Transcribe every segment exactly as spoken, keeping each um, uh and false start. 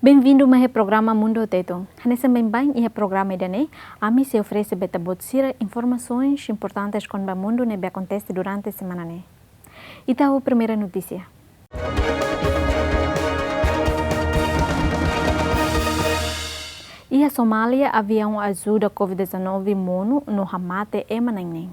Bem-vindo mai iha programa Mundu Tetun. Hanesan baibain iha programa ida-ne'e, ami sei oferese ba ita-boot sira informasoens importantes kona-ba mundu ne'ebé akontese durante semana ne'e. Ita ho primeira notísia. Iha Somália, aviaun ajuda covid dezanove monu no hamate ema na'in-neen.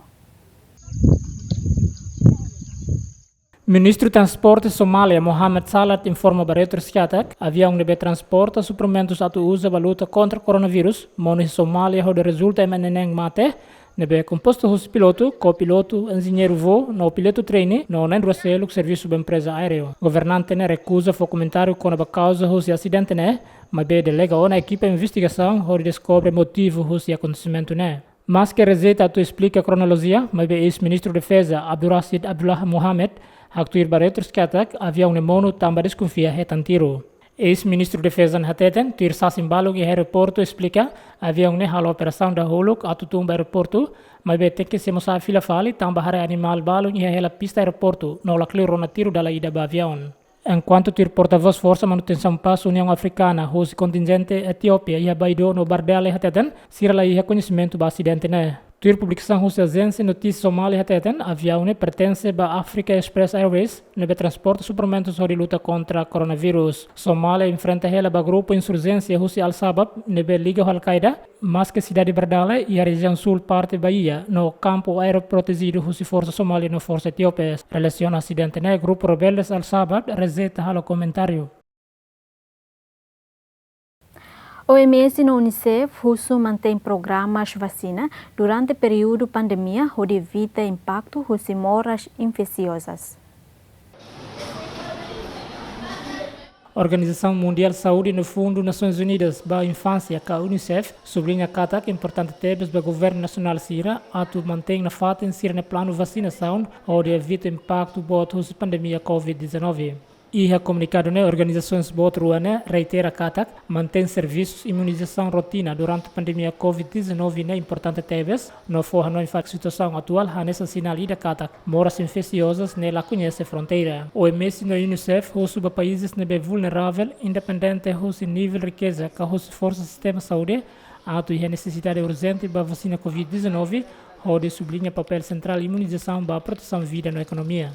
Ministru Transporte Somália, Mohamed Salat, informa ba Reuters katak aviaun ne'ebé transporta suprimentus atu uza ba luta kontra koronavírus monu iha Somália hodi rezulta ema na'in-neen mate, ne'ebé kompostu husi pilotu, kopilotu, enjeñeiru voo no pilotu treine no na'in-rua seluk servisu ba empreza aéreu. Governante ne'e rekuza fó komentáriu kona-ba kauza husi asidente ne'e, maibé delega ona ekipa investigasaun hodi deskobre motivu husi akontesimentu ne'e. Maske rejeita atu esplika kronolojia, maibé eis-ministru defeza Abdurashid Abdullah Mohamed haktuir ba Reuters katak aviaun ne'e monu tanba deskonfia hetan tiru. Eis-ministru defeza ne'e hateten, tuir sasin balun iha aeroportu esplika, aviaun ne'e halo operasaun dahuluk atu tun ba aeroportu, maibé tenke sei mós fila fali tanba haree animál balun iha hela pista aeroportu, no lakleur ona tiru dala ida ba aviaun. Enkuantu tuir portavós Forsa Manutensaun Pás Uniaun Afrikana husi kontinjente Etiópia iha Baidoa no Bardali hateten, sira la iha koñesimentu ba asidente ne'e. Tuir publikasaun husi ajénsia notísia Somália hateten, aviaun ne'e pertense ba Africa Express Airways, ne'ebé transporta suprimentus hodi luta kontra koronavírus. Somália enfrenta hela ba grupu insurjénsia husi Al-Shabaab, ne'ebé liga ho Al-Qaeda, maske sidade Bardali iha rejiaun súl parte Baía, no kampu aéreu protejidu husi forsa Somália no forsa Etiópia. Relasiona asidente ne'e, grupu rebeldes Al-Shabaab rejeita halo komentáriu. O M S no UNICEF husu mantein programas vasina durante períodu pandemia hodi evita impaktu husi moras infesiozas. Organizasaun Mundiál Saúde no Fundu Nasoins Unidas ba Infánsia ka UNICEF subliña katak importante tebes ba governu nasionál sira atu mantein nafatin sira-nia planu vasinasaun hodi evita impaktu boot husi pandemia covid dezanove. Iha komunikadu ne'e, organizasoens boot rua ne'e reitera katak mantein servisus imunizasaun rotina durante pandemia covid dezanove ne'e importante tebes, no fó hanoin katak situasaun atuál hanesan sinál ida katak moras infesiozas ne'e la koñese fronteira. O M S no UNICEF husu ba países ne'ebé vulneravel, independente husi nivel rikeza ka husi forsa sistema saúde, atu iha nesesidade urjente ba vasina covid dezanove, hodi subliña papél sentrál imunizasaun ba protesaun vida no ekonomia.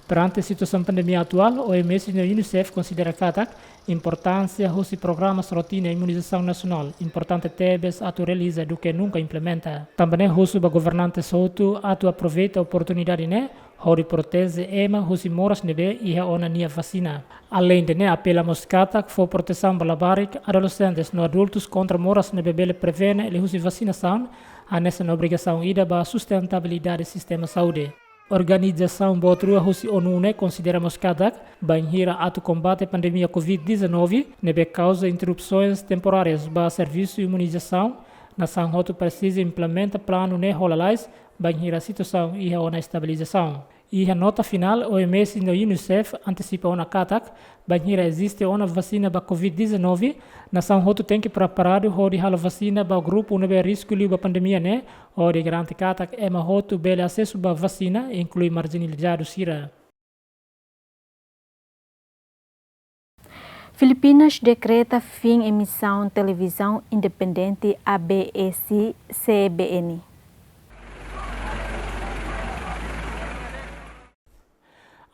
Perante situasaun pandemia atuál, O M S no UNICEF konsidera katak importánsia husi programas rotina imunizasaun nasionál importante tebes atu realiza duké nunka implementa. Tanba ne'e husu ba governantes hotu atu aproveita oportunidade ne'e hodi proteje ema husi moras ne'ebé iha ona nia vasina. Aleinde ne'e, apela mós katak fó protesaun ba labarik, adolexentes no adultus kontra moras ne'ebé bele prevene liuhusi vasinasaun, hanesan obrigasaun ida ba sustentabilidade sistema saúde. Organizasaun boot rua husi ONU ne'e konsidera mós katak, bainhira atu kombate pandemia covid dezanove, ne'ebé kauza interrupsoens temporárias ba servisu imunizasaun, nasaun hotu presiza implementa planu ne'e ho lalais, bainhira situasaun iha ona estabilizasaun. Iha nota finál, O M S no UNICEF antesipa ona katak, bainhira eziste ona vasina ba covid dezanove, nasaun hotu tenke preparadu hodi halo vasina ba grupu ne'ebé risku liu ba pandemia ne'e, hodi garante katak ema hotu bele asesu ba vasina, inklui marjinalizadu sira. Filipinas dekreta fin emisaun televizaun independente A B S C B N.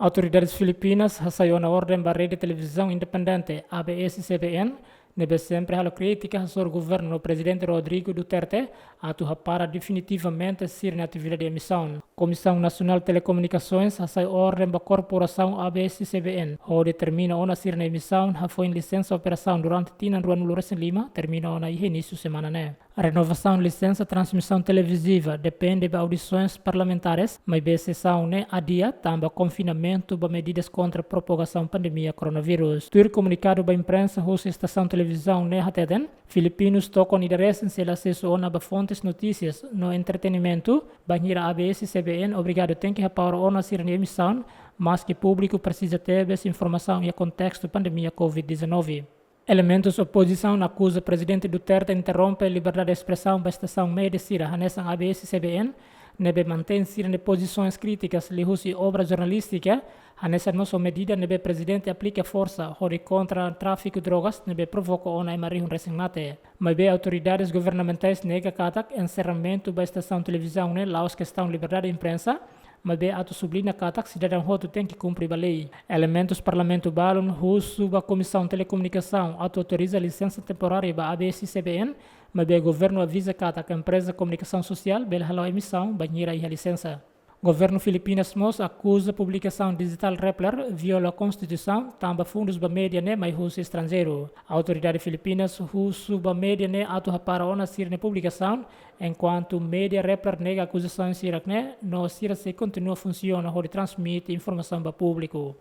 Autoridades Filipinas hasai ona orden ba Rede Televizaun Independente, A B S C B N, ne'ebé sempre halo krítika hasoru governu Prezidente Rodrigo Duterte, atu hapara definitivamente sira-nia atividade emisaun. Komisaun Nasionál Telekomunikasoens hasai orden ba korporasaun A B S C B N hodi termina ona sira-nia emisaun hafoin lisensa operasaun durante tinan ruanulu-resin-lima, termina ona iha inísiu semana ne'e. Renovasaun lisensa transmisaun televiziva depende ba audisoens parlamentares, maibé sesaun ne'e adia tanba konfinamentu ba medidas kontra propagasaun pandemia koronavírus. Tuir komunikadu ba imprensa husi estasaun televizaun ne'e hateten, filipinus tokon ida resin sei la asesu ona ba fontes notísias no entretenimentu, bainhira A B S C B N obrigadu tenke hapara ona sira-nia emisaun, maske públiku presiza tebes informasaun iha kontestu pandemia covid dezanove. Elementus opozisaun akuza Prezidente Duterte interrompe liberdade espresaun ba estasaun média sira hanesan A B S C B N, ne'ebé mantein sira-nia pozisoens krítikas liuhusi obra jornalístika, hanesan mós ho medida ne'ebé prezidente aplika forsa hodi kontra tráfiku drogas ne'ebé provoka ona ema rihun resin mate. Maibé autoridades governamentais nega katak enserramentu ba estasaun televizaun ne'e la'ós kestaun liberdade imprensa, maibé atu subliña katak sidadaun hotu tenke kumpre ba lei. Elementus parlamentu balun husu ba Komisaun Telekomunikasaun atu autoriza lisensa temporária ba A B S C B N, maibé governu aviza katak empreza komunikasaun sosiál bele hala'o emisaun bainhira iha lisensa. Governu Filipinas mós akuza publikasaun dijitál Rappler viola konstituisaun, tanba fundus ba média ne'e mai husi estranjeiru. Autoridade Filipinas husu ba média ne'e atu hapara ona sira-nia publikasaun, enkuantu média Rappler nega akuzasaun sira-ne'e, no sira sei kontinua funsiona hodi transmite informasaun ba públiku.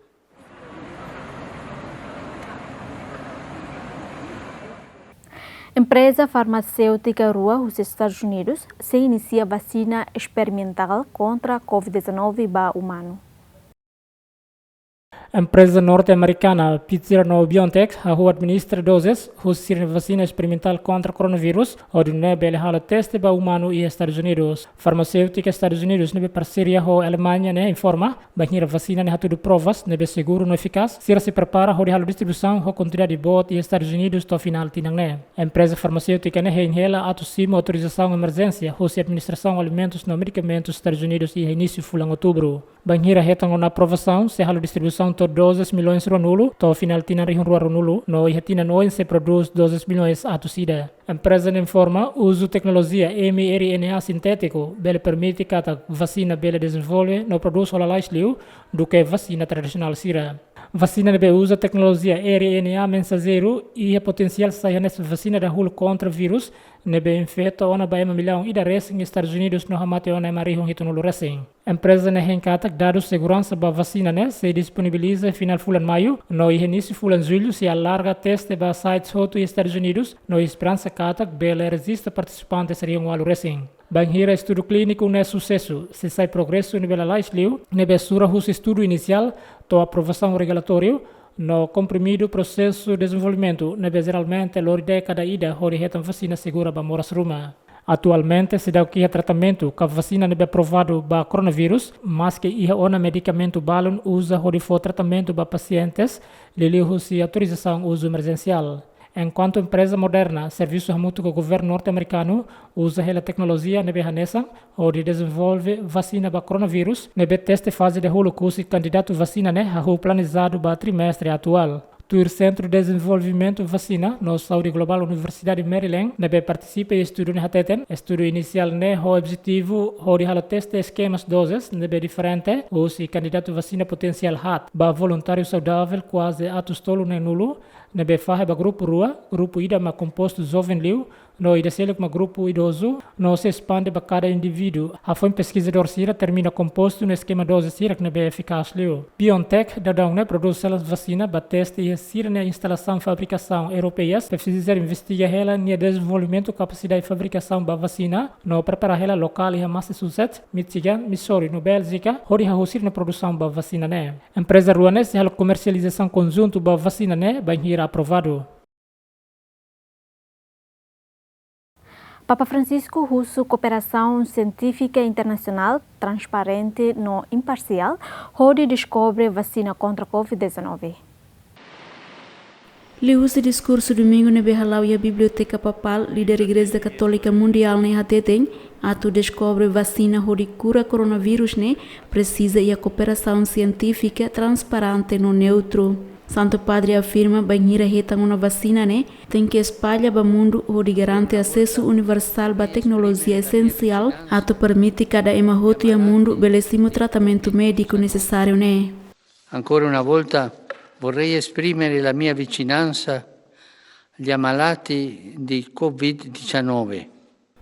Empreza farmaséutika rua husi Estadus Unidus sei inisia vasina esperimentál kontra Covid dezanove ba umanu. Empreza norte-amerikana Pfizer no BioNTech hahú administra dozes husi sira-nia vasina esperimentál kontra koronavírus, hodi nune'e bele halo teste ba umanu iha Estadus Unidus. Farmaséutika Estadus Unidus ne'ebé parseria ho Alemaña ne'e informa, bainhira vasina ne'e hatudu provas ne'ebé seguru no efikás, sira sei prepara hodi halo distribuisaun ho kuantidade boot iha Estadus Unidus to'o finál tinan ne'e. Empreza farmaséutika ne'e hein hela atu simu autorizasaun emerjénsia husi Administrasaun Alimentus no Medikamentus Estadus Unidus iha inísiu fulan Outubru. Bainhira hetan ona aprovasaun, sei halo distribuisaun to'o dozes milhões ruanulu to'o finál tinan rihun rua ruanulu, no iha tinan oin sei prodús dozes milhões atus ida. Empreza ne'e informa, uzu teknolojia mRNA sintétiku bele permite katak vasina bele dezenvolve no prodús ho lalais liu duké vasina tradisionál sira. Vasina ne'ebé uza teknolojia RNA mensajeiru iha potensiál sai hanesan vasina dahuluk kontra vírus ne'ebé infeta ona ba ema millaun ida resin iha Estadus Unidus no hamate ona ema rihun hitunulu resin. Empreza ne'e hein katak dadus seguransa ba vasina ne'e sei disponibiliza finál fulan Maiu, no iha inísiu fulan Jullu sei alarga teste ba sites hotu iha Estadus Unidus, no esperansa katak bele rejista partisipantes rihun ualu resin. Bainhira estudu klíniku ne'e susesu, sei sai progresu ne'ebé lalais liu, ne'ebé sura husi estudu inisiál to'o aprovasaun regulatóriu, no komprimidu prosesu dezenvolvimentu ne'ebé jeralmente lori dékada ida hodi hetan vasina segura ba moras ruma. Atualmente, seidauk iha tratamentu ka vasina ne'ebé aprovadu ba koronavírus, maski iha ona medikamentu balun uza hodi fó tratamentu ba pasientes, liuliu husi autorizasaun uzu emerjensiál. Enkuantu empreza Moderna, servisu hamutuk ho governu norte-amerikanu, uza hela teknolojia ne'ebé hanesan, hodi dezenvolve vasina ba koronavírus, ne'ebé teste faze dahuluk husi kandidatu vasina ne'e hahú planejadu ba trimestre atuál. Tuir Sentru Dezenvolvimentu Vasina no Saúde Globál Universidade Maryland, ne'ebé partisipa iha estudu ne'e hateten, estudu inisiál ne'e ho objetivu hodi halo teste eskemas dozes ne'ebé diferente husi kandidatu vasina potensiál haat ba voluntáriu saudavel kuaze atus tolunulu, ne'ebé fahe ba grupu rua, grupu ida mak kompostu joven liu, no ida seluk mak grupu idozu, no sei espande ba kada indivíduu. Hafoin peskizadór sira termina kompostu no eskema doze sira ne'ebé efikás liu. BioNTech daudaun ne'e prodús hela vasina ba teste iha sira-nia instalasaun fabrikasaun europeias, Pfizer investiga hela nia dezenvolvimentu kapasidade fabrikasaun ba vasina, no prepara hela lokál iha Massachusetts, Michigan, Missouri no Bélgika, hodi hahú sira-nia produsaun ba vasina ne'e. Empreza rua ne'e sei halo komersializasaun konjuntu ba vasina ne'e bainhira aprovadu. Papa Francisco husu kooperasaun sientífika internasionál transparente no imparsiál hodi deskobre vasina kontra Covid dezanove. Liuhusi diskursu Domingu ne'ebé hala'o iha Biblioteka Papál, líder Igreja Katólika Mundiál ne'e hateten, atu deskobre vasina hodi kura koronavírus ne'e presiza iha kooperasaun sientífika transparente no neutru. Santu Padre afirma, bainhira hetan ona vasina ne'e, tenke espalla ba mundu hodi garante asesu universál ba teknolojia esensiál, atu permite kada ema hotu iha mundu bele simu tratamentu médiku nesesáriu ne'e. Ancora una volta vorrei esprimere la mia vicinanza agli ammalati di Covid diciannove.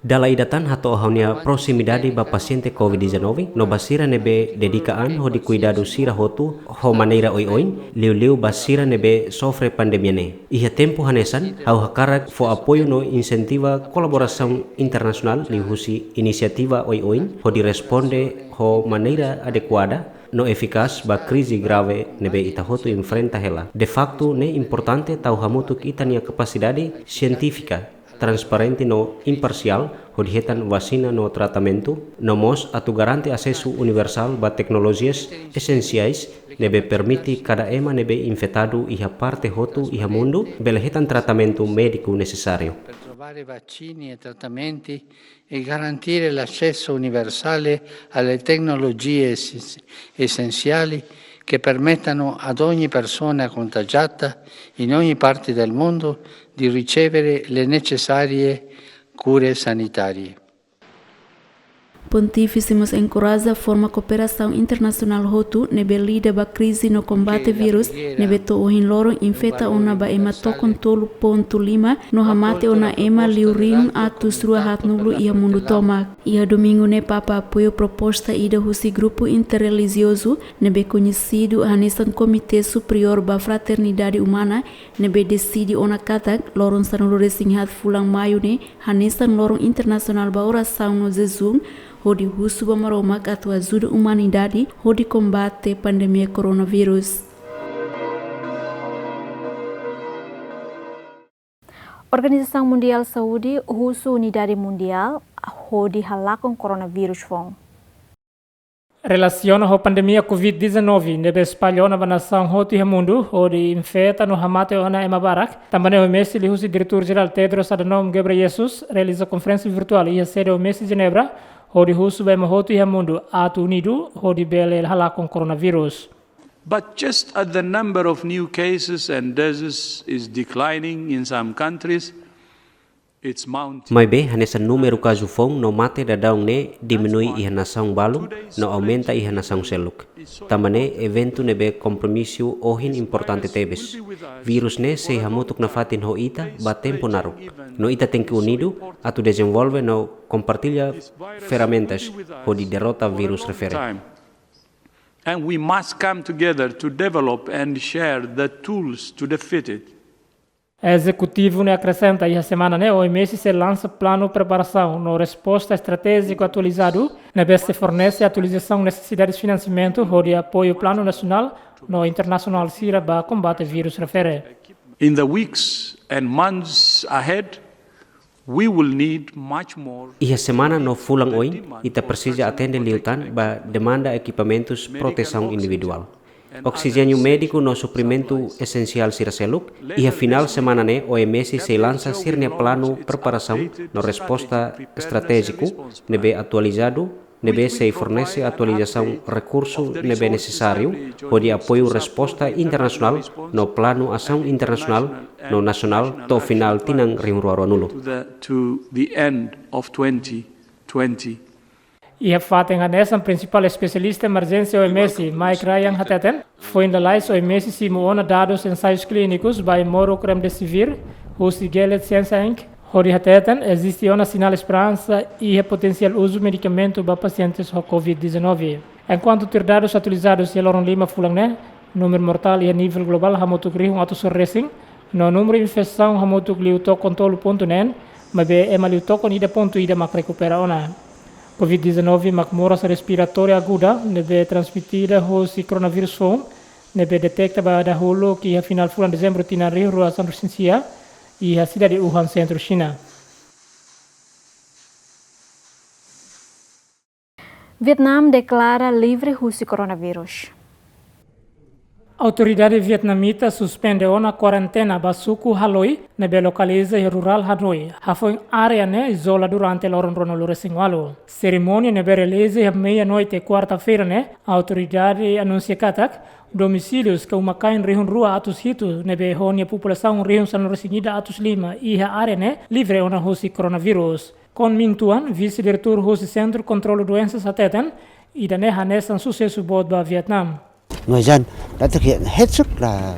Dala ida tan hato'o ha'u-nia proximidade ba pasiente Covid dezanove, no ba sira ne'ebé dedika an hodi kuidadu sira hotu ho maneira oioin, liuliu ba sira ne'ebé sofre pandemia ne'e. Iha tempu hanesan, ha'u hakarak fó apoiu no insentiva kolaborasaun internasionál liuhusi inisiativa oioin, hodi responde ho maneira adekuada no efikás ba krize grave ne'ebé ita hotu enfrenta hela. De faktu, ne'e importante tau hamutuk ita-nia kapasidade sientífika, transparente no imparsiál, hodi hetan vasina no tratamentu, no mós atu garante asesu universál ba teknolojias esensiais ne'ebé permite kada ema ne'ebé infetadu iha parte hotu iha mundu bele hetan tratamentu médiku nesesáriu. Per trovare vaccini e trattamenti e garantire l'accesso universale alle tecnologie es-, essenziali che permettano ad ogni persona contagiata in ogni parte del mondo di ricevere le necessarie cure sanitarie. Pontífise mós enkoraja forma kooperasaun internasionál hotu ne'ebé lida ba krize no kombate vírus ne'ebé to'o ohin loron infeta ona ba ema tokon tolu pontu lima no hamate ona ema liu rihun atus rua haatnulu iha mundu tomak. Iha domingu ne'e Papa apoiu proposta ida husi grupu interrelijiozu ne'ebé koñesidu hanesan Komité Superiór ba Fraternidade Umana ne'ebé deside ona katak loron sanulu resin haat fulan Maiu ne'e hanesan loron internasionál ba orasaun no jejún, hodi husu ba Maromak atu ajuda umanidade hodi kombate pandemia koronavírus. Organizasaun Mundiál Saúde husu unidade mundiál hodi halakon koronavírus foun. Relasiona ho pandemia covid dezanove ne'ebé espalla ona ba nasaun hotu iha mundu, hodi infeta no hamate ona ema barak, tanba ne'e O M S liuhusi Diretór Jerál Tedros Adhanom Ghebreyesus realiza konferénsia virtuál iha sede O M S Jenebra, hodi husu ba ema hotu iha mundu atu unidu, hodi bele halakon koronavírus. But just at the number of new cases and deaths is declining in some countries, it's mounting. Maibé, hanesan númeru kazu foun no mate daudaun ne'e diminui iha nasaun balu no aumenta iha nasaun seluk. Tanba ne'e eventu ne'ebé kompromisu ohin importante tebes. Vírus ne'e sei hamutuk nafatin ho ita ba tempu naruk. No ita tenke unidu atu dezenvolve no kompartilla ferramentas hodi derrota vírus refere. And we must come together to develop and share the tools to defeat it. Ezekutivu ne'e akresenta iha semana ne'e O M S sei lansa planu preparasaun no resposta estratéjiku atualizadu, ne'ebé sei fornese atualizasaun nesesidades finansiamentu hodi apoiu planu nasionál no internasionál sira ba kombate vírus refere. In the weeks and months ahead, we will need much more. Iha semana no fulan oin, ita presiza atende liután ba demanda ekipamentus protesaun individuál. Oksijéniu médiku no suprimentu esensiál sira seluk, iha finál semana ne'e O M S sei lansa sira-nia planu preparasaun no resposta estratéjiku ne'ebé atualizadu, ne'ebé sei fornese atualizasaun rekursu ne'ebé nesesáriu hodi apoiu resposta internasionál no planu asaun internasionál no nasionál to'o finál tinan rihun rua ruanulu. To the, to the end of twenty twenty. Iha fatin hanesan, prinsipál espesialista emerjénsia O M S, Mike Ryan hateten, foin lalais O M S simu ona dadus ensaius klínikus ba ai-moruk remdesivir husi Gilead Sciences Inc, hodi hateten eziste ona sinál esperansa iha potensiál uzu medikamentu ba pasientes ho covid dezanove. Enkuantu tuir dadus atualizadus iha loron lima fulan ne'e, númeru mortál iha nivel globál hamutuk rihun atus resin, no númeru infesaun hamutuk liu tokon tolu pontu neen, maibé ema liu tokon ida pontu ida mak rekupera ona. Covid dezanove mak moras respiratória aguda ne'ebé transmitida husi koronavírus foun, ne'ebé deteta ba dahuluk iha finál fulan dezembru tinan rihun rua sanulu resin sia, iha sidade Wuhan, sentru Xina. Vietnam deklara livre husi koronavírus. Autoridade vietnamita suspende ona kuarentena ba suku Haloi, ne'ebé lokaliza iha rurál Hanoi, hafoin área ne'e izola durante loron ruanulu resin ualu. Serimónia ne'ebé realiza iha meia-noite kuarta-feira ne'e, autoridade anunsia katak, domísilius ka uma-kain rihun rua atus hitu ne'ebé ho nia populasaun rihun sanulu resin ida atus lima iha área ne'e livre ona husi koronavírus. Kon Min Tuan, vise-diretór husi Sentru Kontrolu Doensas hateten, ida-ne'e hanesan susesu boot ba Vietnam. Người dân đã thực hiện hết sức là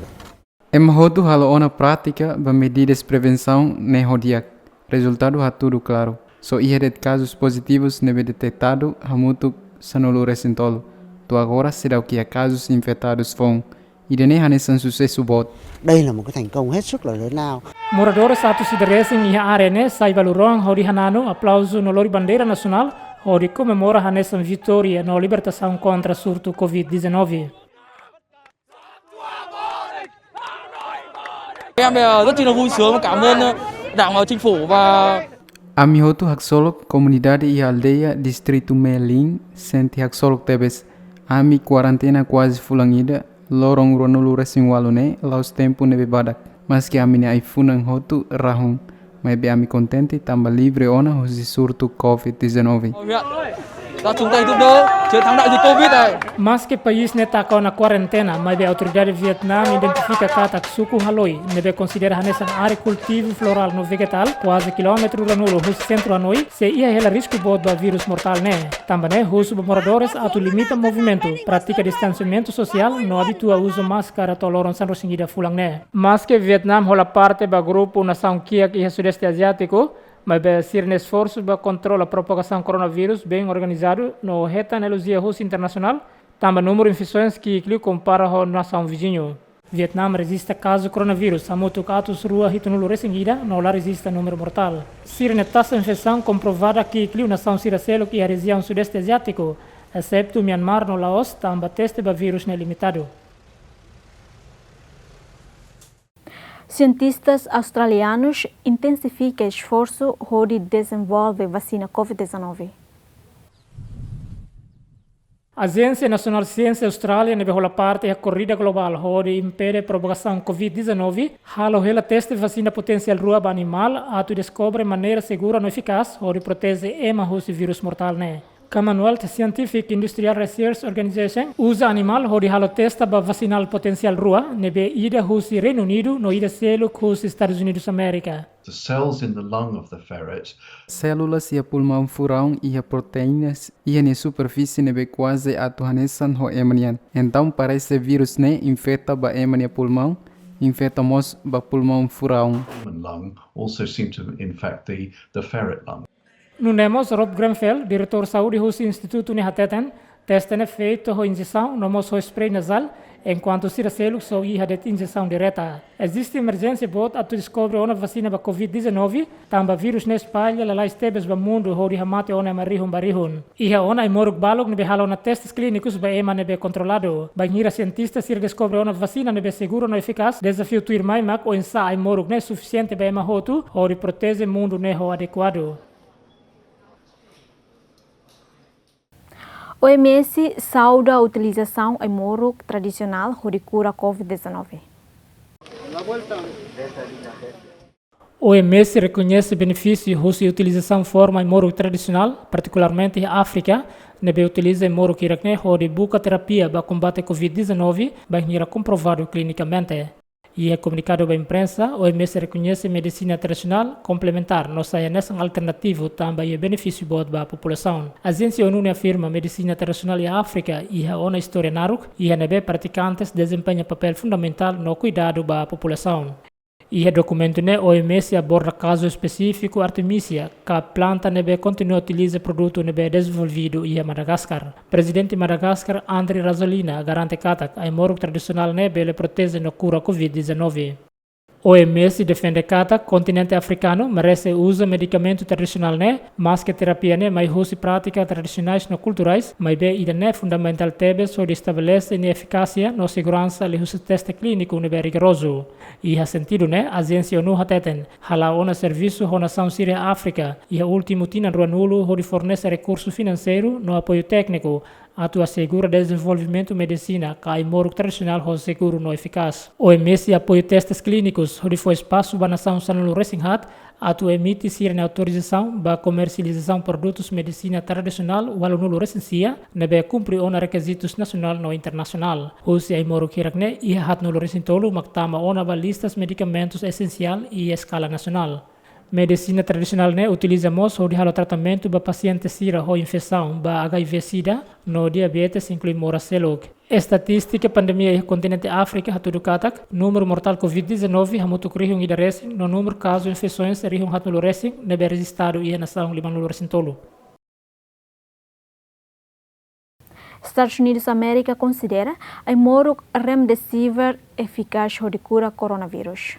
Ema hotu halo ona prátika ba medidas prevensaun ne'e ho di'ak. Rezultadu hatudu klaru. Só iha de'it kazus pozitivus ne'ebé detetadu hamutuk sanulu resin tolu. To'o agora seidauk iha kazus infetadus foun. Ida-ne'e hanesan susesu boot. Đây là một cái thành công hết sức là lớn lao. Moradores atus ida resin iha área ne'e sai ba loro-oan hodi hananu, aplauzu no lori bandeira nasionál hodi komemora hanesan vitória no libertasaun kontra surtu covid dezanove. Em bây giờ rất chi là vui sướng và cảm ơn, ờ, Đảng và chính phủ và Ami hotu haksolok, komunidade iha aldeia, distritu Melin, sente haksolok tebes. Ami kuarentena kuaze fulan ida, loron ruanulu resin ualu ne'e, la'ós tempu ne'ebé badak. Maski ami-nia ai-funan hotu rahun, maibé ami kontente tanba livre ona husi surtu covid dezanove. Đã chung tay giúp đỡ chiến thắng đại dịch covid này. Maski país ne'e taka ona kuarentena, maibé autoridade Vietnam identifika katak suku Haloi, ne'ebé konsidera hanesan área kultivu florál no vegetál, kuaze kilómetru ruanulu husi sentru Hanoi, sei iha hela risku boot ba vírus mortál ne'e. Tanba ne'e, husu ba moradores atu limita movimentu, pratika distansiamentu sosiál, no abitua uza máskara to'o loron sanulu-resin-ida fulan ne'e. Maski Vietnam hola parte ba grupu nasaun kiak iha Sudeste Aziátiku, maibé sira-nia esforsu ba kontrola propagasaun koronavírus bem organizadu no hetan elojia husi internasionál, tanba númeru infesoens ki'ik liu kompara ho nasaun viziñu. Vietnam rejista kazu koronavírus hamutuk atus rua hitunulu-resin-ida no la rejista númeru mortál. Sira-nia taxa infesaun komprovada ki'ik liu nasaun sira seluk iha rejiaun Sudeste Aziátiku, eseptu Myanmar no Laos, tanba teste ba vírus ne'e limitadu. Sientistas australianus intensifika esforsu hodi dezenvolve vasina covid dezanove. Ajénsia Nasionál Siénsia Austrália ne'ebé hola parte iha korrida globál hodi impede propagasaun covid dezanove, halo hela teste vasina potensiál rua ba animál atu deskobre maneira segura no efikás hodi proteje ema husi vírus mortál ne'e. Commonwealth Scientific Industrial Research Organization uza animál hodi halo teste ba vasinál potensiál rua, ne'ebé ida husi Reinu Unidu no ida seluk husi Estadus Unidus Amérika. The cells in the lung of the ferret. Sélula iha pulmaun furaun iha proteínas iha nia superfísie ne'ebé kuaze atu hanesan ho ema nian. Entaun parese vírus ne'e infeta ba ema nia pulmaun, infeta mós ba pulmaun furaun. Human lung also seem to infect the, the ferret lung. Nune'e mós Rob Grenfell, diretór saúde husi institutu ne'e hateten, teste ne'e feitu ho injesaun no mós ho spray nasal, enkuantu sira seluk só iha de'it injesaun direta. Eziste emerjénsia boot atu deskobre ona vasina ba covid dezanove, tanba vírus ne'e espalla lalais tebes ba mundu hodi hamate ona ema rihun ba rihun. Iha ona ai-moruk balun ne'ebé halo ona testes klínikus ba ema ne'ebé kontroladu. Bainhira sientista sira deskobre ona vasina ne'ebé seguru no efikás, dezafiu tuirmai mak oinsá ai-moruk ne'e sufisiente ba ema hotu hodi proteje mundu ne'e ho adekuadu. O M S sauda utilizasaun ai-moruk tradisionál hodi kura covid dezanove. O M S rekoñese benefísiu husi utilizasaun forma ai-moruk tradisionál, partikularmente iha Áfrika, ne'ebé utiliza ai-moruk hirak ne'e hodi buka terapia ba kombate covid dezanove, bainhira komprovadu klinikamente. Iha komunikadu ba imprensa, O M S rekoñese medisina tradisionál komplementár no sai hanesan alternativu tanba iha benefísiu boot ba populasaun. Ajénsia ONU ne'e afirma medisina tradisionál iha Áfrika iha ona istória naruk, iha ne'ebé pratikantes dezempeña papél fundamentál no kuidadu ba populasaun. Iha dokumentu ne'e O M S aborda kazu espesífiku Artemisia, ka planta ne'ebé kontinua utiliza produtu ne'ebé dezenvolvidu iha Madagaskar. Prezidente Madagaskar, Andry Rajoelina, garante katak ai-moruk tradisionál ne'e bele proteje no kura covid dezanove. O M S defende katak kontinente afrikanu merese uza medikamentu tradisionál ne'e, maske terapia ne'e mai husi prátika tradisionais no kulturais, maibé ida-ne'e fundamentál tebes hodi estabelese nia efikásia no seguransa liuhusi teste klíniku ne'ebé rigorozu. Iha sentidu ne'e, ajénsia ONU hateten, hala'o ona servisu ho nasaun sira iha Áfrika iha últimu tinan ruanulu hodi fornese rekursu finanseiru no apoiu tékniku atu asegura dezenvolvimentu medisina ka ai-moruk tradisionál ho seguru no efikás. O M S apoia testes klínikus hodi fó espasu ba nasaun sanulu-resin-haat atu emite sira-nia autorizasaun ba komersializasaun produtus medisina tradisionál ualunulu-resin-sia ne'ebé kumpre ona rekizitus nasionál no internasionál. Husi ai-moruk hirak ne'e iha haatnulu-resin-tolu mak tama ona ba listas medikamentus esensiál iha eskala nasionál. Medisina tradisionál ne'e utiliza mós hodi halo tratamentu ba pasiente sira ho infesaun ba H I V sida no diabetes, inklui moras seluk. Estatístika pandemia iha kontinente Áfrika hatudu katak númeru mortál covid dezanove hamutuk rihun ida resin no númeru kazu infesoens rihun haatnulu-resin ne'ebé rejistadu iha nasaun limanulu-resin-tolu. Estadus Unidus Amérika konsidera ai-moruk remdesivir efikás hodi kura koronavírus.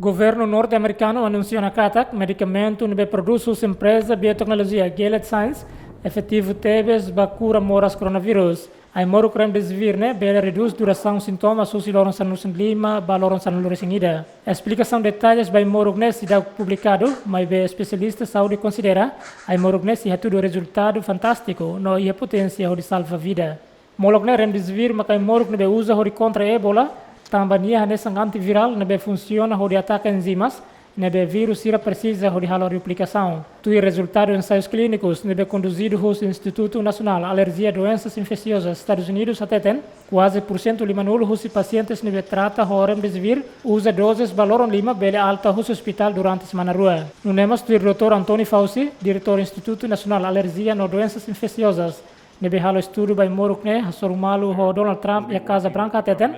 Governu norte-amerikanu anunsia ona katak medikamentu ne'ebé prodús husi empreza bioteknolojia Gilead Sciences efetivu tebes ba kura moras koronavírus. Ai-moruk remdesivir ne'e bele redús durasaun sintomas husi loron sanulu-resin-lima ba loron sanulu-resin-ida. Esplikasaun detalles ba ai-moruk ne'e seidauk publikadu, maibé espesialista saúde konsidera ai-moruk ne'e sei hatudu rezultadu fantástiku no iha poténsia hodi salva vida. Molok ne'e remdesivir mak ai-moruk ne'ebé uza hodi kontra ébola, tanba nia hanesan antivirál ne'ebé funsiona hodi ataka enzimas ne'ebé vírus sira presiza hodi halo replikasaun. Tuir rezultadu ensaius klínikus ne'ebé konduzidu husi Institutu Nasionál Alerjia Doensas Infeziozas Estadus Unidus hateten, kuaze pursentu limanulu husi pasientes ne'ebé trata ho remdesivir uza dozes ba loron lima bele alta husi ospitál durante semana rua. Nune'e mós tuir doutór Anthony Fauci, diretór Institutu Nasionál Alerjia no Doensas Infeziozas, ne'ebé halo estudu ba ai-moruk ne'e hasoru malu ho Donald Trump iha Kaza Branka hateten,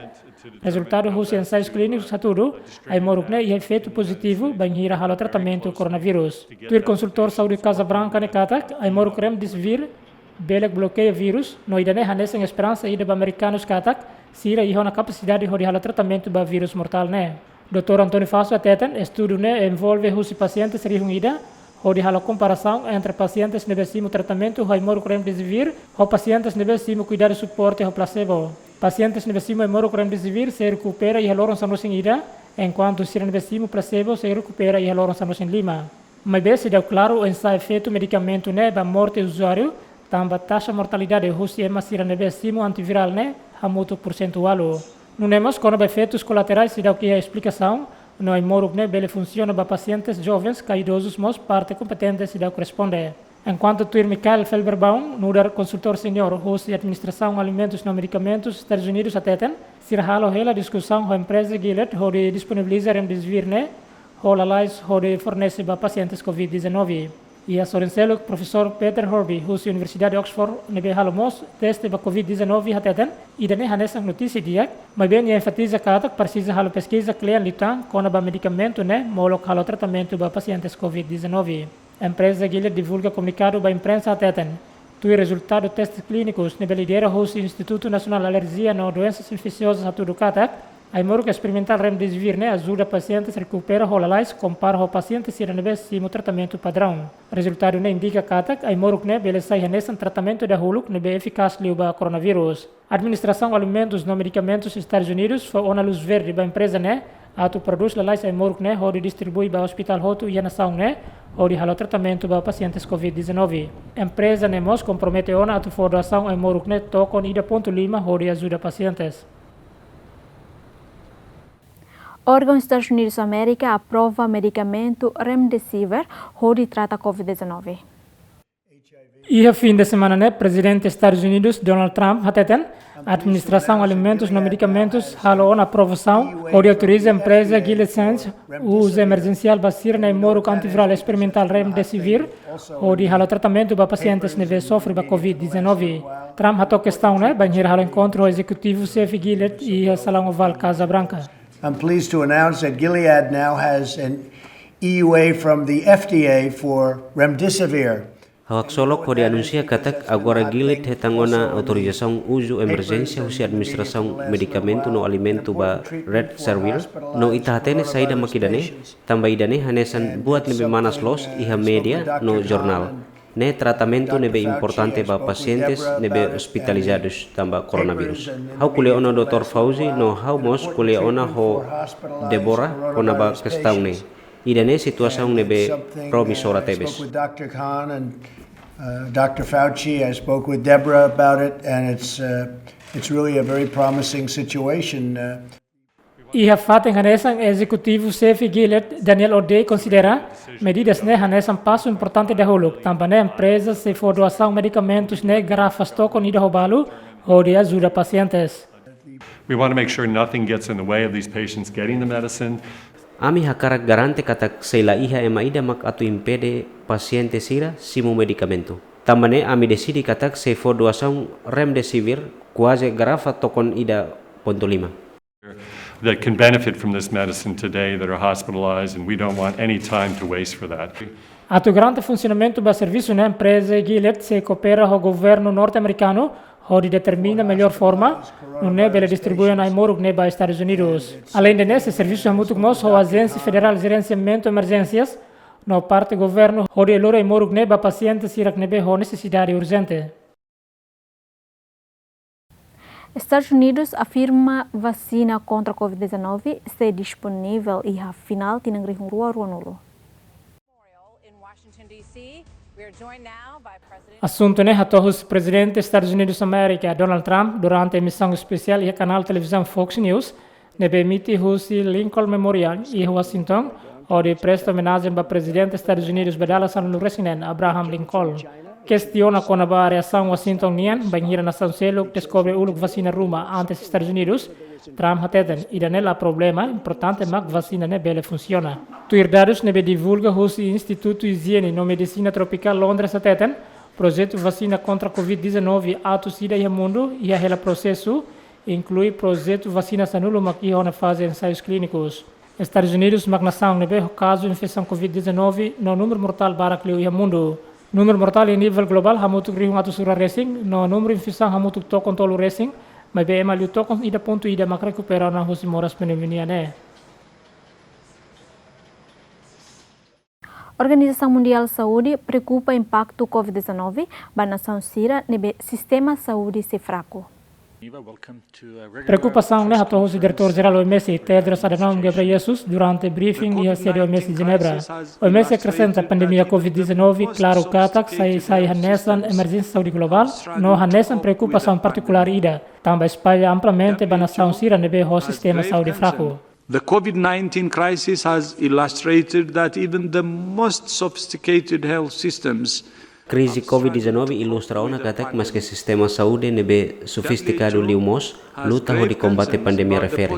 rezultadu husi ensaius klínikus hatudu ai-moruk ne'e iha efeitu pozitivu bainhira halo tratamentu koronavírus. Tuir konsultór saúde Kaza Branka ne'e katak, ai-moruk remdesivir bele blokeia vírus, no ida-ne'e hanesan esperansa ida ba amerikanus katak sira iha ona kapasidade hodi halo tratamentu ba vírus mortál ne'e. Doutór Anthony Fauci hateten, estudu ne'e envolve husi pasientes rihun ida, hodi halo komparasaun entre pasientes ne'ebé simu tratamentu ho ai-moruk remdesivir ho pasientes ne'ebé simu kuidadu suporte ho plasebo. Pasientes ne'ebé simu ai-moruk remdesivir sei rekupera iha loron sanulu-resin-ida, enkuantu sira ne'ebé simu plasebo sei rekupera iha loron sanulu-resin-lima. Maibé seidauk klaru oinsá efeitu medikamentu ne'e ba morte uzuáriu, tanba taxa mortalidade husi ema sira ne'ebé simu antivirál ne'e hamutuk pursentu ualu. Nune'e mós kona-ba efeitus kolaterais seidauk iha esplikasaun, no ai-moruk ne'e bele funsiona ba pasientes jovens ka idozus mós parte kompetente seidauk responde. Enkuantu tuir Michael Felberbaum, nu'udar konsultór seniór husi Administrasaun Alimentus no Medikamentus Estadus Unidus hateten, sira halo hela diskusaun ho empreza Gilead hodi disponibiliza remdesivir ne'e ho lalais hodi fornese ba pasientes covid dezanove. Iha sorin seluk, profesór Peter Horby husi Universidade Oxford ne'ebé halo mós teste ba covid dezanove hateten, ida-ne'e hanesan notísia di'ak, maibé nia enfatiza katak presiza halo peskiza kle'an liután kona-ba medikamentu ne'e molok halo tratamentu ba pasientes covid dezanove. Empreza Gilead divulga komunikadu ba imprensa hateten, tuir rezultadu testes klínikus ne'ebé lidera husi Institutu Nasionál Alerjia no Doensas Infeziozas hatudu katak, ai-moruk esperimentál remdesivir ne'e ajuda pasientes rekupera ho lalais kompara ho pasientes sira ne'ebé simu tratamentu padraun. Rezultadu ne'e indika katak ai-moruk ne'e bele sai hanesan tratamentu dahuluk ne'ebé efikás liu ba koronavírus. Administrasaun Alimentus no Medikamentus Estadus Unidus fó ona luz verde ba empreza ne'e atu prodús lalais ai-moruk ne'e hodi distribui ba ospitál hotu iha nasaun ne'e, hodi halo tratamentu ba pasientes covid dezanove. Empreza ne'e mós kompromete ona atu fó doasaun ai-moruk ne'e tokon ida pontu lima hodi ajuda pasientes. Órgaun Estadus Unidus Amérika aprova medikamentu remdesivir hodi trata covid dezanove. Iha fin de semana ne'e, Prezidente Estadus Unidus Donald Trump hateten, Administrasaun Alimentus no Medikamentus halo ona aprovasaun hodi autoriza empreza Gilead Sciences uza emerjensiál ba sira-nia ai-moruk antivirál esperimentál remdesivir hodi halo tratamentu ba pasientes ne'ebé sofre ba covid dezanove. Trump hato'o kestaun ne'e bainhira halo enkontru ho ezekutivu xefe Gilead iha salaun ovál Kaza Branka. I'm pleased to announce that Gilead now has an E U A from the F D A for remdesivir. Ha'u haksolok hodi anunsia katak agora Gilead hetan ona autorizasaun uzu emerjénsia husi Administrasaun Medikamentu no Alimentu ba remdesivir, no ita hatene saida mak ida-ne'e, tanba ida-ne'e hanesan buat ne'ebé manas loos iha média no jornál. Ne'e tratamentu ne'ebé importante ba pasientes ne'ebé ospitalizadus tanba koronavírus. Ha'u ko'alia ona ho doutór Fauci no ha'u mós ko'alia ona ho Deborah kona-ba kestaun ne'e. Ida-ne'e situasaun ne'ebé promissora tebes. Spoke with Doctor Khan and, uh, Doctor Fauci. I spoke with Deborah about it, and it's, uh, it's really a very promising situation. Uh, Iha fatin hanesan, ezekutivu xefe Gilead, Daniel O'Day, konsidera medidas ne'e hanesan pasu importante dahuluk, tanba ne'e empreza sei fó doasaun medikamentus ne'e garrafas tokon ida ho balu, hodi ajuda pasientes. We want to make sure nothing gets in the way of these patients getting the medicine. Ami hakarak garante katak sei la iha ema ida mak atu impede pasiente sira simu medikamentu. Tanba ne'e ami deside katak sei fó doasaun remdesivir kuaze garrafa tokon ida pontu lima. That can benefit from this medicine today that are hospitalized, and we don't want any time to waste for that. Atu garante funsionamentu ba servisu ne'e, empreza Gilead sei koopera ho governu norte-amerikanu hodi determina mellór forma nune'e bele distribui ai-moruk ne'e ba Estadus Unidus. Aleinde ne'e, sei servisu hamutuk mós ho Ajénsia Federál Jerensiamentu Emerjénsias no parte governu hodi lori ai-moruk ne'e ba pasiente sira ne'ebé ho nesesidade urjente. Estadus Unidus afirma vasina kontra covid dezanove sei disponivel iha final tinan rihun rua ruanulu. Asuntu ne'e hato'o husi Prezidente Estadus Unidus Amérika, Donald Trump, durante emisaun espesiál iha kanál televizaun Fox News, ne'ebé emite husi Lincoln Memorial iha Washington, hodi presta omenajen ba Prezidente Estadus Unidus ba dala sanulu-resin-neen, Abraham Lincoln. Kestiona kona-ba reasaun Washington nian bainhira nasaun seluk deskobre uluk vasina ruma antes Estadus Unidus, Trump hateten ida-ne'e la problema, importante mak vasina ne'e bele funsiona. Tuir dadus ne'ebé divulga husi Institutu Ijiene no Medisina Tropikál Londres hateten, projetu vasina kontra covid dezanove atus ida iha mundu iha hela prosesu, inklui projetu vasina sanulu mak iha ona faze ensaius klínikus. Estadus Unidus mak nasaun ne'ebé ho kazu infesaun covid dezanove no númeru mortál barak liu iha mundu. Númeru mortál iha nivel globál hamutuk rihun atus rua resin, no númeru infesaun hamutuk tokon tolu-resin, maibé ema liu tokon ida pontu ida mak rekupera ona husi moras pneumonia ne'e. Organizasaun Mundiál Saúde preokupa impaktu covid dezanove ba nasaun sira ne'ebé sistema saúde sei fraku. Preokupasaun ne'e hato'o husi Diretór Jerál O M S, Tedros Adhanom Ghebreyesus, durante briefing iha sede O M S Jenebra. O M S akresenta pandemia covid dezanove klaru katak sai, sai hanesan emerjénsia saúde globál, no hanesan preokupasaun partikulár ida, tanba espalla amplamente ba nasaun sira ne'ebé ho sistema saúde fraku. The covid nineteen crisis has illustrated that even the most sophisticated health systems. Krize covid dezanove ilustra ona katak maske sistema saúde ne'ebé sofistikadu liu mós luta hodi kombate pandemia refere.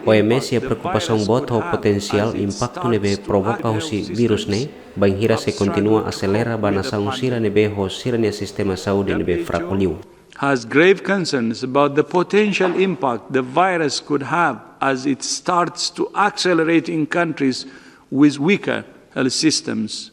O M S iha preokupasaun boot ho potensiál impaktu ne'ebé provoka husi vírus ne'e, bainhira sei kontinua aselera ba nasaun sira ne'ebé ho sira-nia sistema saúde ne'ebé fraku liu. Has grave concerns about the potential impact the virus could have as it starts to accelerate in countries with weaker health systems.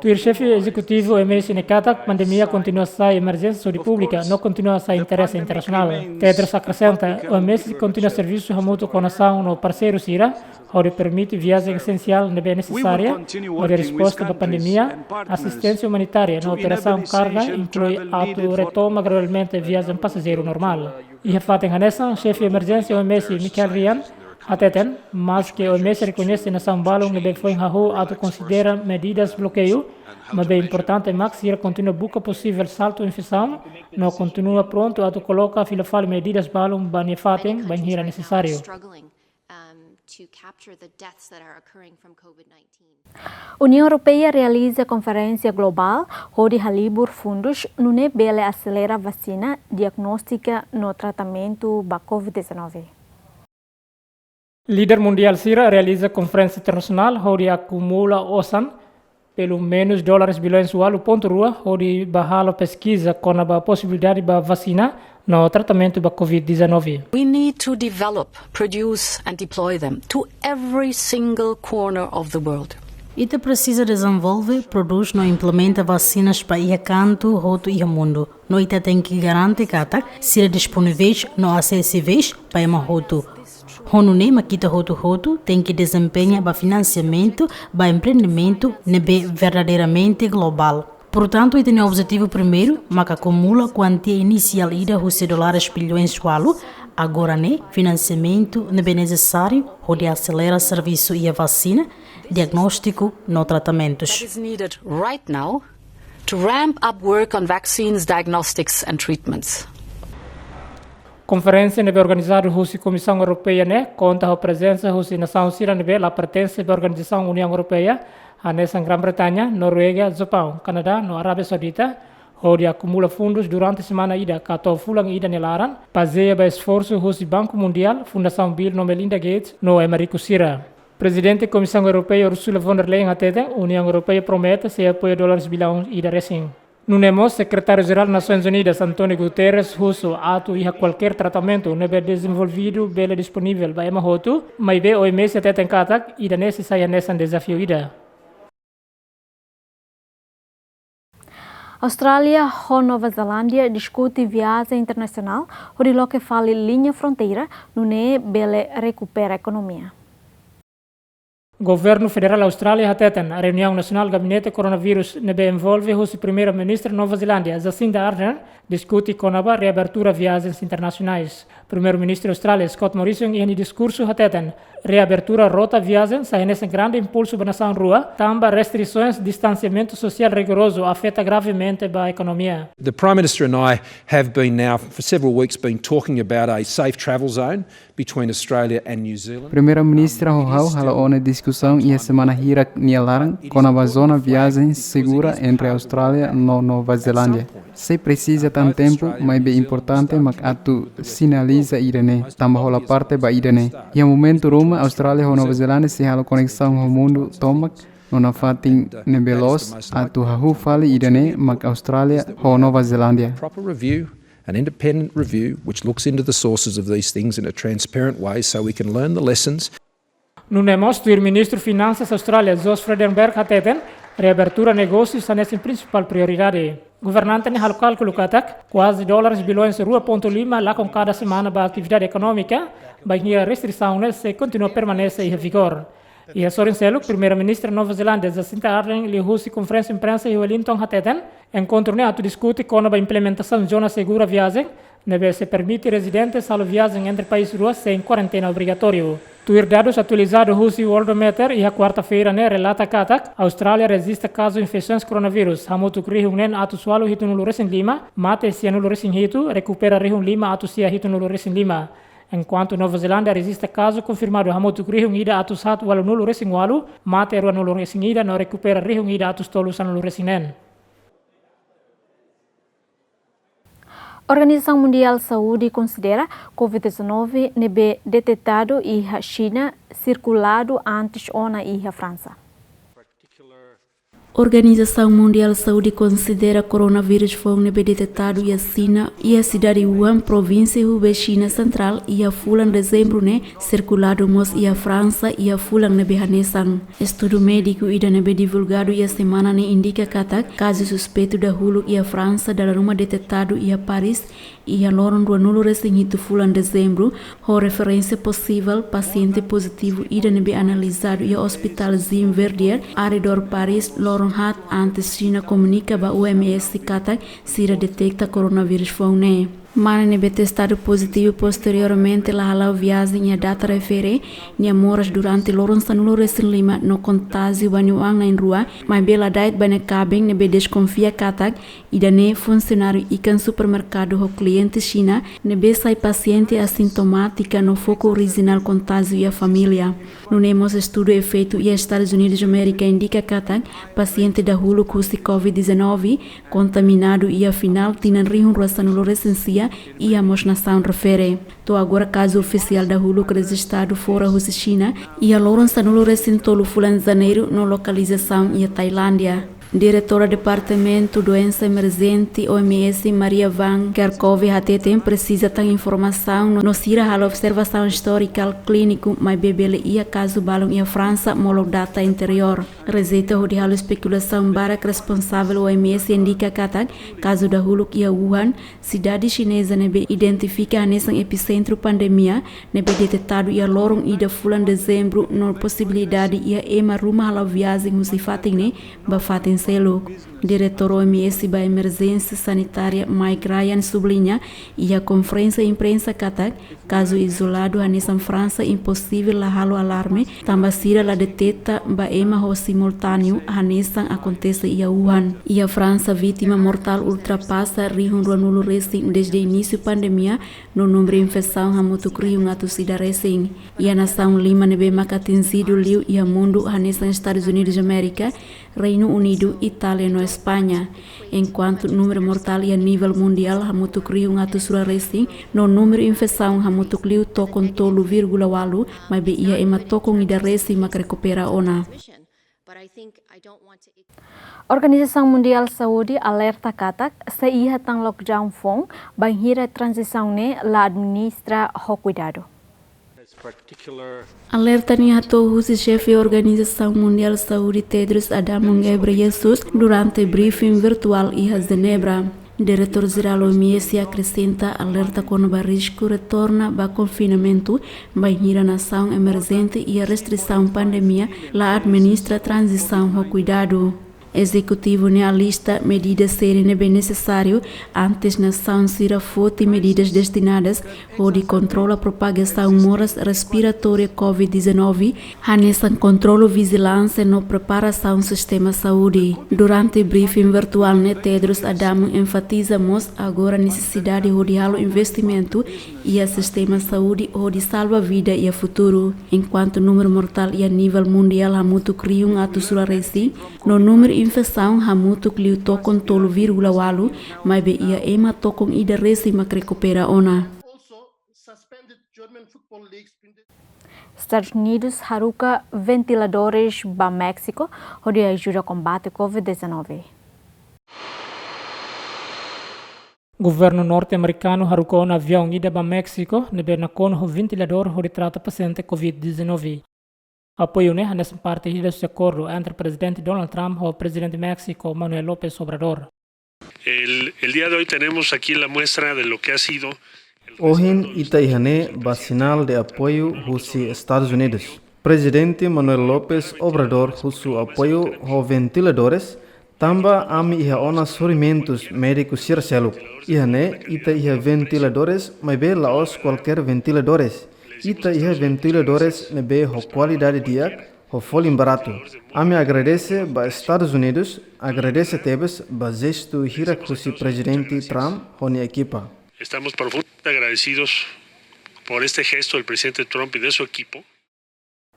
Tuir xefe ezekutivu O M S ne'e katak, pandemia kontinua sai emerjénsia saúde públika, no kontinua sai interese internasionál. Tedros akresenta, O M S kontinua servisu hamutuk ho nasaun no parseiru sira, hodi permite viajen esensiál ne'ebé nesesária, hodi resposta ba pandemia, asisténsia umanitária no operasaun karga, inklui atu retoma gradualmente viajen pasajeiru normál. Iha fatin hanesan, xefe emerjénsia O M S, Michael Ryan, hateten, maske O M S rekoñese nasaun balun ne'ebé foin hahú atu konsidera medidas blokeiu, maibé importante mak sira kontinua buka posivel saltu infesaun, no kontinua prontu atu koloka fila fali medidas balun ba nia fatin, bainhira nesesáriu. Uniaun Europeia realiza konferénsia globál hodi halibur fundus nune'e bele aselera vasina, diagnóstika no tratamentu ba covid dezanove. Líder mundiál sira realiza konferénsia internasionál hodi akumula osan, pelumenus dólares bilhões walu pontu rua, hodi ba halo peskiza kona-ba posibilidade ba vasina no tratamentu ba covid dezanove. We need to develop, produce and deploy them to every single corner of the world. Ita presiza dezenvolve, prodús no implementa vasinas ba iha kantu hotu iha mundu. No ita tenke garante katak sira disponivel no asesível ba ema hotu. Ho nune'e mak ita hotu-hotu tenke dezempeña ba finansiamentu ba empreendimentu ne'ebé verdadeiramente globál. Portantu, ita-nia objetivu primeiru maka akumula kuantia inisiál ida husi dólares bilhões walu, agora ne'e finansiamentu ne'ebé nesesáriu hodi aselera servisu iha vasina, diagnóstiku no tratamentus. That is needed right now to ramp up work on vaccines, diagnostics and treatments. Konferénsia ne'ebé organizadu husi Komisaun Europeia ne'e konta ho prezensa husi nasaun sira ne'ebé la pertense ba Organizasaun Uniaun Europeia, hanesan Grã-Bretaña, Noruega, Japaun, Kanadá no Arábia Saudita, hodi akumula fundus durante semana ida ka to'o fulan ida nia laran, bazeia ba esforsu husi Banku Mundiál, Fundasaun Bill no Melinda Gates no ema riku sira. Prezidente Komisaun Europeia Ursula von der Leyen hateten, Uniaun Europeia promete sei apoia dólares bilhões ida resin. Nune'e mós Sekretáriu Jerál Nasoins Unidas António Guterres husu atu iha kualkér tratamentu ne'ebé dezenvolvidu bele disponivel ba ema hotu, maibé O M S hateten katak ida-ne'e sei sai hanesan dezafiu ida. Austrália ho Nova Zelándia diskute viajen internasionál hodi loke fali liña fronteira nune'e bele rekupera ekonomia. Governu Federál Austrália hateten, reuniaun nasionál gabinete koronavírus ne'ebé envolve husi Primeiru-Ministru Nova Zelándia, Jacinda Ardern, diskute kona-ba reabertura viajens internasionais. Primeiru-Ministru Austrália, Scott Morrison, iha nia diskursu hateten, reabertura rota viajens sai hanesan grande impulsu ba nasaun rua, tanba restrisoens distansiamentu sosiál rigorozu afeta gravemente ba ekonomia. The Prime Minister and I have been now for several weeks been talking about a safe travel zone between Australia and New Zealand. Primeiru-Ministru ho ha'u halo ona diskusaun iha semana hirak nia laran kona-ba zona viajen segura entre Austrália no Nova Zelándia. Sei presiza tan tempu, maibé importante mak atu sinaliza ida-ne'e, tanba hola parte ba ida-ne'e. Iha momentu ruma, Austrália ho Nova Zelándia sei halo koneksaun ho mundu tomak, no nafatin ne'ebé loos, atu hahú fali ida-ne'e mak Austrália ho Nova Zelándia. Proper review, an independent review, which looks into the sources of these things in a transparent way so we can learn the lessons. Nune'e mós tuir Ministru Finansas Austrália, Josh Frydenberg, hateten, reabertura negósius hanesan prinsipál prioridade. Governante ne'e halo kálkulu katak, kuaze dólares biloens rua pontu lima lakon kada semana ba atividade ekonómika, bainhira restrisaun ne'e sei kontinua permanese iha vigór. Iha sorin seluk, Primeiru-Ministru Nova Zelándia, Jacinda Ardern, liuhusi konferénsia imprensa iha Wellington hateten, enkontru ne'e atu diskute kona-ba implementasaun zona segura viajen, ne'ebé sei permite rezidentes halo viajen entre país rua sein kuarentena obrigatóriu. Tuir dadus atualizadu husi Worldometer iha kuarta-feira ne'e relata katak, Austrália rejista kazu infesoens koronavírus hamutuk rihun neen atus ualu hitunulu resin lima, mate sianulu resin hitu, rekupera rihun lima atus sia hitunulu resin lima. Enkuantu Nova Zelándia rejista kazu konfirmadu hamutuk rihun ida atus haat ualunulu resin ualu, mate ruanulu resin ida no rekupera rihun ida atus tolu sanulu resin neen. Organizasaun Mundiál Saúde konsidera covid dezanove ne'ebé detetadu iha Xina sirkuladu antes ona iha Fransa. Organizasaun Mundiál Saúde konsidera koronavírus foun ne'ebé detetadu iha Xina, iha sidade Wuhan, provínsia Hubei, Xina sentrál, iha fulan dezembru ne'e, sirkuladu mós iha Fransa iha fulan ne'ebé hanesan. Estudu médiku ida ne'ebé divulgadu iha semana ne'e indika katak kazu suspeitu dahuluk iha Fransa dala ruma detetadu iha Paris iha loron ruanulu resin hitu fulan dezembru, ho referénsia posivel pasiente pozitivu ida ne'ebé analizadu iha Ospitál Jean Verdier, arredór Paris, loron haat antes Xina komunika ba O M S katak sira deteta koronavírus foun ne'e. Mane ne'ebé testadu pozitivu posteriormente la hala'o viajen iha data refere, nia moras durante loron sanulu resin lima no kontájiu ba nia oan na'in-rua, maibé la da'et ba nia kaben ne'ebé deskonfia katak ida-ne'e funsionáriu ikan supermerkadu ho kliente Xina ne'ebé sai pasiente asintomátika no foku orijinál kontájiu iha família. Nune'e mós estudu efeitu iha Estadus Unidus Amérika indika katak pasiente dahuluk husi covid dezanove kontaminadu iha final tinan rihun rua sanulu resin sia iha mós nasaun refere. To'o agora kazu ofisiál dahuluk rejistadu fora husi Xina iha loron sanulu resin tolu fulan Janeiru no lokalizasaun iha Tailándia. Diretora Departamentu Doensa Emerjente O M S, Maria van Kerkhove, hateten presiza tan informasaun no, no sira halo observasaun istorikál klíniku, maibé bele iha kazu balun iha Fransa molok data anteriór. Rejeita hodi halo espekulasaun barak, responsavel O M S indika katak kazu dahuluk iha Wuhan, sidade xineza ne'ebé identifika hanesan episentru pandemia, ne'ebé detetadu iha loron ida fulan dezembru no posibilidade iha ema ruma hala'o viajen husi fatin ne'e ba fatin seluk. Diretór O M S ba emerjénsia sanitária Mike Ryan subliña iha konferénsia imprensa katak kazu izoladu hanesan Fransa imposivel la halo alarme, tanba sira la deteta ba ema ho simultáneu hanesan akontese iha Wuhan. Iha Fransa, vítima mortál ultrapasa rihun ruanulu resin dezde inísiu pandemia, no númeru infesaun hamutuk rihun atus ida resin. Iha nasaun lima ne'ebé maka atinjidu liu iha mundu hanesan Estadus Unidus Amérika, Reinu Unidu, Itália no España. Enkuantu númeru mortál iha nivel mundiál hamutuk rihun atus rua resin, no númeru infesaun hamutuk liu tokon tolu vírgula ualu, maibé iha ema tokon ida resin mak rekupera ona. Organizasaun Mundiál Saúde alerta katak sei iha tan lockdown foun bainhira tranzisaun ne'e la administra ho kuidadu. Alerta ne'e hato'o husi xefe Organizasaun Mundiál Saúde Tedros Adhanom Ghebreyesus durante briefing virtuál iha Jenebra. Diretór Jerál O M S akresenta alerta kona-ba risku retorna ba konfinamentu bainhira nasaun emerjente iha restrisaun pandemia la administra tranzisaun ho kuidadu. Ezekutivu ne'e alista medidas sira ne'ebé nesesáriu antes nasaun sira foti medidas destinadas hodi kontrola propagasaun moras respiratória covid dezanove, hanesan kontrolu vijilánsia no preparasaun sistema saúde. Durante briefing virtuál ne'e Tedros Adhanom enfatiza mós agora nesesidade hodi halo investimentu iha sistema saúde hodi salva vida iha futuru. Enkuantu númeru mortál iha nivel mundiál hamutuk rihun atus rua resin, no númeru infesaun hamutuk liu tokon tolu vírgula ualu, maibé iha ema tokon ida resin mak rekupera ona. Estadus Unidus haruka ventiladores ba Méxiku hodi ajuda kombate covid dezanove. Governu norte-amerikanu haruka ona aviaun ida ba Méxiku ne'ebé nakonu ho ventiladór hodi trata pasiente covid dezanove. Apoiu ne'e hanesan parte ida husi akordu entre Prezidente Donald Trump ho Prezidente Méxiku Manuel López Obrador. El, el día de hoy tenemos aquí la muestra de lo que ha sido el Ohin ita iha ne'e ba sinál de apoiu husi Estadus Unidus. Prezidente Manuel López Obrador husu apoiu ho ventiladores, tanba ami iha ona sorimentus médiku sira seluk. Iha ne'e ita iha ventiladores, maibé la'ós kualkér ventiladores. Ita iha ventiladores ne'ebé ho kualidade di'ak, ho folin baratu. Ami agradese ba Estadus Unidus, agradese tebes ba jestu hirak husi Prezidente Trump ho nia ekipa. Estamos profundamente agradecidos por este gesto del presidente Trump y de su equipo.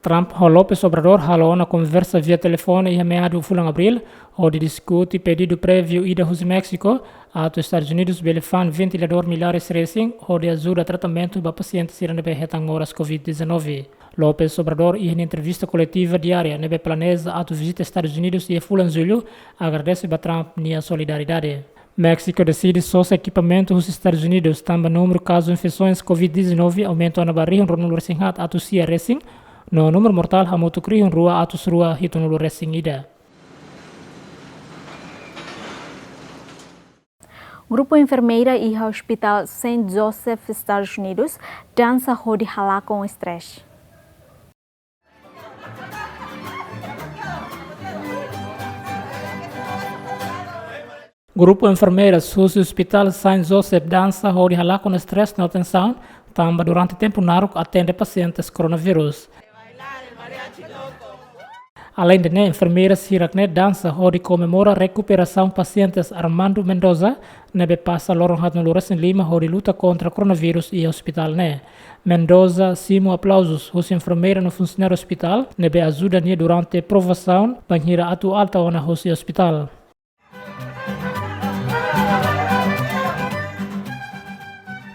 Trump ho López Obrador halo ona konversa via telefone iha meadu fulan Abríl, hodi diskute pedidu préviu ida husi Méxiku, atu Estadus Unidus bele fa'an ventiladór milares resin, hodi ajuda tratamentu ba pasiente sira ne'ebé hetan moras covid dezanove. López Obrador iha nia entrevista koletiva diária ne'ebé planeja atu vizita Estadus Unidus iha fulan Jullu, agradese ba Trump nia solidariedade. Méxiku deside sosa ekipamentu husi Estadus Unidus, tanba númeru kazu infesoens covid dezanove aumenta ona ba rihun ruanulu resin haat atus sia resin, no númeru mortál hamutuk rihun rua atus rua hitunulu resin ida. Grupu enfermeira iha Hospital Saint Joseph, Estadus Unidus, dansa hodi halakon estrés. Grupu enfermeiras husi Hospital Saint Joseph dansa hodi halakon estrés no tensaun, tanba durante tempu naruk atende pasientes koronavírus. Aleinde ne'e, enfermeiras hirak ne'e dansa hodi komemora rekuperasaun pasientes Armando Mendoza, ne'ebé pasa loron haatnulu resin lima hodi luta kontra koronavírus iha hospital ne'e. Mendoza simu aplauzus husi enfermeira no funsionáriu hospital, ne'ebé ajuda nia durante provasaun, bainhira atu alta ona husi hospital.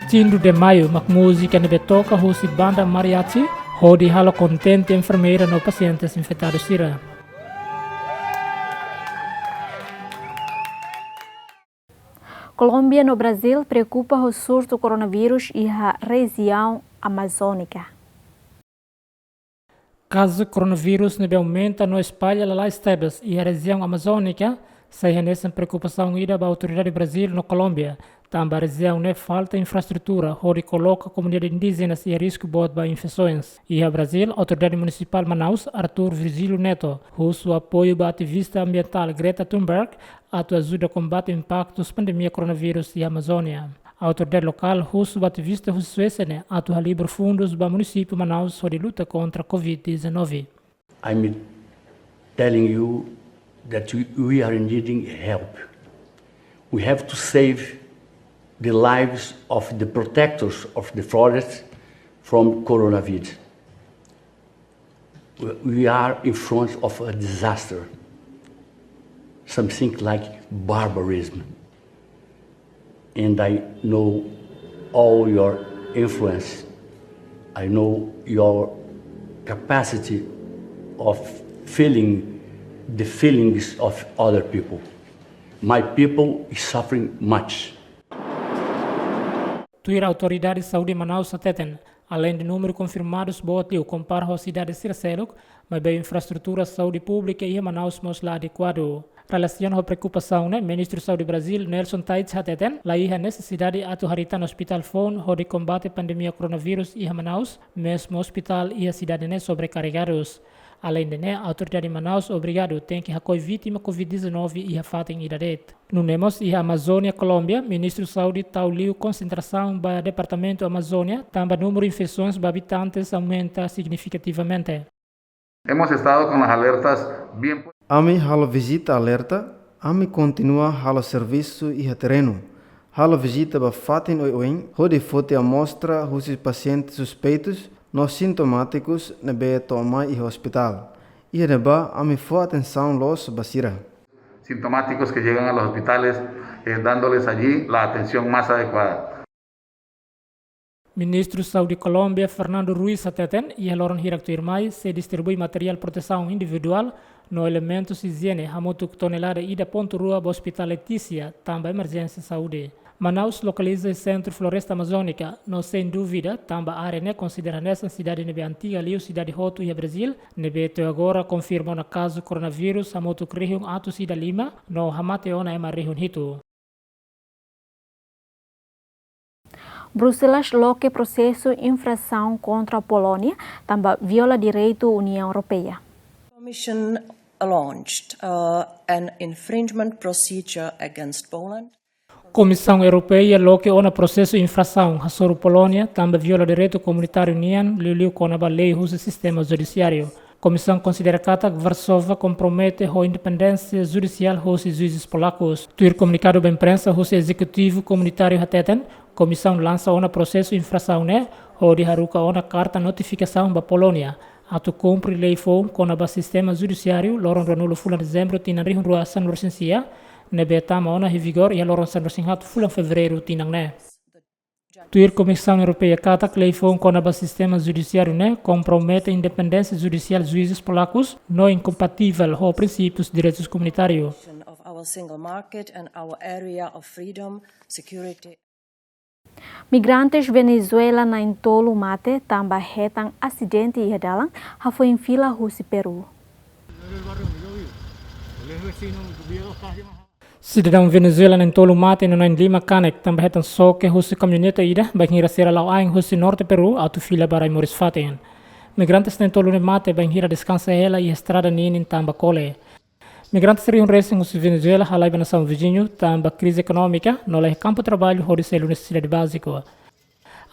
Tindu de Maio mak múzika ne'ebé toka husi banda mariachi, hodi halo kontente enfermeira no pasientes infetadu sira. Kolómbia no Brazíl preokupa ho surtu koronavírus iha rejiaun Amazónika. Kazu koronavírus ne'ebé aumenta no espalla lalais tebes iha rejiaun Amazónika, sai hanesan preokupasaun ida ba autoridade Brazíl no Kolómbia, tanba rejiaun ne'e falta infraestrutura hodi koloka komunidade indíjenas iha risku boot ba infesoens. Iha Brazíl, autoridade munisipál Manaus, Arthur Virgílio Neto, husu apoiu ba ativista ambientál Greta Thunberg, atu ajuda kombate impaktus pandemia koronavírus iha Amazónia. Autoridade lokál husu ba ativista husi Suésia ne'e atu halibur fundus ba munisípiu Manaus hodi luta kontra covid dezanove. I'm telling you that we, we are needing help. We have to save the lives of the protectors of the forest from coronavirus. We are in front of a disaster, something like barbarism. And I know all your influence. I know your capacity of feeling the feelings of other people. My people is suffering much. Tuir autoridade saúde Manaus hateten, Aleinde númeru konfirmadus boot liu kompara ho sidade sira seluk, maibé infraestrutura saúde públika iha Manaus mós la adekuadu. Relasiona ho preokupasaun ne'e, Ministru Saúde Brazil, Nelson Tait hateten, la iha nesesidade atu harii tan ospitál foun hodi kombate pandemia koronavírus iha Manaus, mezmu ospitál iha sidade ne'e sobrekarregadus. Aleinde ne'e, autoridade Manaus obrigadu tenke hakoi vítima covid dezanove iha fatin ida de'it. Nune'e mós iha Amazónia, Kolómbia, Ministru Saúde tau liu konsentrasaun ba departamentu Amazónia, tanba númeru infesoens ba abitantes aumenta signifikativamente. Hemos estado con las alertas bien pu- Ami halo vizita alerta, ami kontinua halo servisu iha terrenu. Halo vizita ba fatin oioin, hodi foti amostra husi pasiente suspeitus no sintomátikus ne'ebé to'o mai iha ospitál. Iha ne'ebá, ami fó atensaun loos ba sira. Sintomáticos que llegan a los hospitales, eh, dándoles allí la atención más adecuada. Ministru Saúde Kolómbia, Fernando Ruiz, hateten, iha loron hirak tuirmai, sei distribui materiál protesaun individuál no elementus ijiene hamutuk tonelada ida pontu rua ba Ospitál Letícia, tanba emerjénsia saúde. Manaus lokaliza iha sentru floresta amazónika, no sein dúvida, tanba área ne'e konsidera hanesan sidade ne'ebé antiga liu sidade hotu iha Brazil, ne'ebé to'o agora konfirma ona kazu koronavírus hamutuk rihun atus ida lima, no hamate ona ema rihun hitu. Bruxelas loke prosesu infrasaun kontra Polónia, tanba viola direitu Uniaun Europeia. Commission launched, uh, an infringement procedure against Poland. Komisaun Europeia loke ona prosesu infrasaun hasoru Polónia, tanba viola direitu komunitáriu nian, liuliu kona-ba lei husi sistema judisiáriu. Komisaun konsidera katak Varsóvia kompromete ho independénsia judisiál husi juízes polakus. Tuir komunikadu ba imprensa husi ezekutivu komunitáriu hateten, komisaun lansa ona prosesu infrasaun ne'e, hodi haruka ona karta notifikasaun ba Polónia atu kumpre lei foun kona-ba sistema judisiáriu, loron ruanulu fulan Dezembru tinan rihun rua sanulu-resin-sia, ne'ebé tama ona iha vigór iha loron sanulu-resin-haat fulan Fevereiru tinan ne'e. Tuir Komisaun Europeia katak lei foun kona-ba sistema judisiáriu ne'e kompromete independénsia judisiál juízes polakus no inkompativel ho prinsípius direitus komunitáriu. Of our single market and our area of freedom, security. Migrantes Venezuela na'in-tolu mate tanba hetan asidente iha dalan hafoin fila husi Peru. Sidadaun Venezuela na'in-tolu mate no na'in-lima kanek tanba hetan xoke husi kamioneta ida bainhira sira la'o ain husi norte Peru atu fila ba rai moris fatin. Migrantes na'in-tolu ne'e mate bainhira deskansa hela iha estrada ninin tanba kole. Migrantes rihun resin husi Venezuela halai ba nasaun viziñu tanba krize ekonómika no la iha kampu traballu hodi selu nesesidade báziku.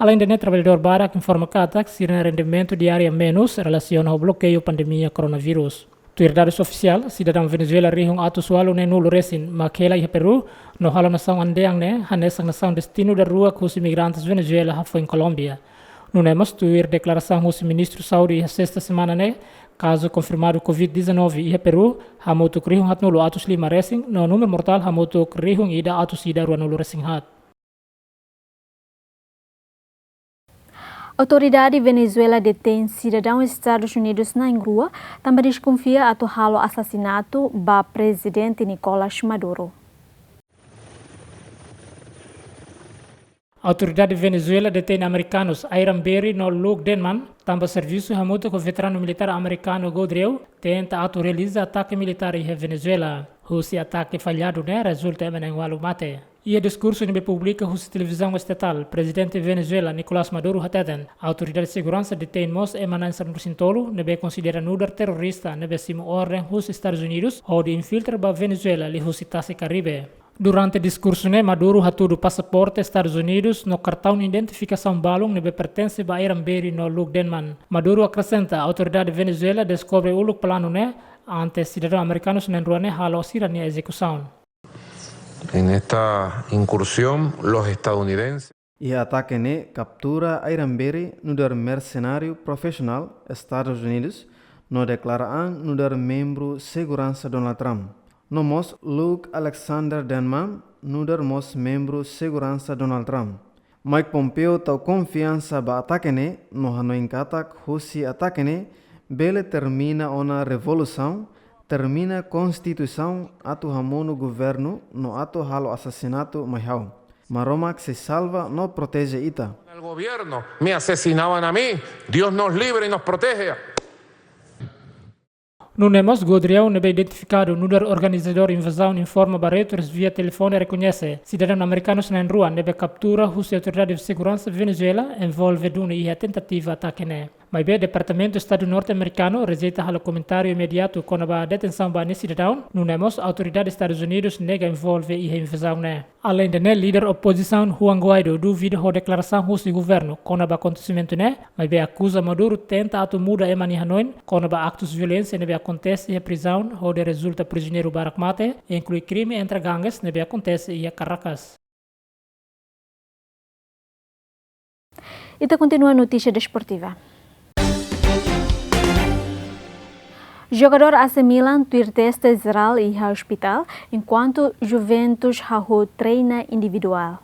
Aleinde ne'e, traballadór barak informa katak sira-nia rendimentu diáriu menus relasiona ho blokeiu pandemia koronavírus. Tuir dadus ofisiál, sidadaun Venezuela rihun atus ualu neen-nulu resin mak hela iha Peru no halo nasaun andean ne'e hanesan nasaun destinu daruak husi migrantes Venezuela hafoin Kolómbia. Nune'e mós tuir deklarasaun husi Ministru Saúde iha sesta semana ne'e, kazu konfirmadu covid dezanove iha Peru hamutuk rihun haatnulu atus lima resin no númeru mortál hamutuk rihun ida atus ida ruanulu resin haat. Autoridade Venezuela detein sidadaun Estadus Unidus na'in-rua, tanba deskonfia atu halo asasinatu ba Prezidente Nicolás Maduro. Autoridade Venezuela detein amerikanus Iran Berry no Luke Denman, tanba servisu hamutuk ho veteranu militár amerikanu Godreau, tenta atu realiza atake militár iha Venezuela. Husi atake falladu ne'e rezulta ema na'in-ualu mate. Iha diskursu ne'ebé publika husi televizaun estatál, Prezidente Venezuela Nicolás Maduro hateten, autoridade seguransa detein mós ema na'in sanulu-resin-tolu ne'ebé konsidera nu'udar terrorista ne'ebé simu orden husi Estadus Unidus hodi infiltra ba Venezuela liuhusi Tasi Karibe. Durante diskursu ne'e, Maduro hatudu pasaporte Estadus Unidus no kartaun identifikasaun balun ne'ebé pertense ba Iran Berry no Luke Denman. Maduro akresenta, autoridade Venezuela deskobre uluk planu ne'e antes sidadaun amerikanus na'in-rua ne'e halo sira-nia ezekusaun. En esta incursión, los estadounidenses. Iha atake ne'e kaptura Iran Berry nu'udar mersenáriu profisionál Estadus Unidus, no deklara an nu'udar membru seguransa Donald Trump. No mós Luke Alexander Denman nu'udar mós membru seguransa Donald Trump. Mike Pompeo tau konfiansa ba atake ne'e no hanoin katak husi atake ne'e bele termina ona revolusaun, termina konstituisaun atu hamonu governu no atu halo asasinatu mai ha'u. Maromak sei salva no proteje ita. Gobierno, me asesinaban a mí. Dios nos libre y nos proteja. Nune'e mós Godriau ne'ebé identifikadu nu'udar organizadór invazaun informa ba Reuters via telefone rekoñese sidadaun amerikanu na'in-rua ne'ebé kaptura husi autoridade seguransa Venezuela envolve duni iha tentativa atake ne'e. Maibé Departamentu Estadu norte-amerikanu rejeita halo komentáriu imediatu kona-ba detensaun ba nia sidadaun, nune'e mós autoridade Estadus Unidus nega envolve iha invazaun ne'e. Aleinde ne'e, líder opozisaun Juan Guaidó duvida ho deklarasaun husi governu kona-ba akontesimentu ne'e, maibé akuza Maduro tenta atu muda ema nia hanoin kona-ba aktus violénsia ne'ebé akontese iha prizaun hodi rezulta prizioneiru barak mate, inklui krime entre gangues ne'ebé akontese iha Caracas. Ita kontinua notísia desportiva. Jogadór A C Milan tuir teste jerál iha ospitál, enkuantu Juventus hahú treina individuál.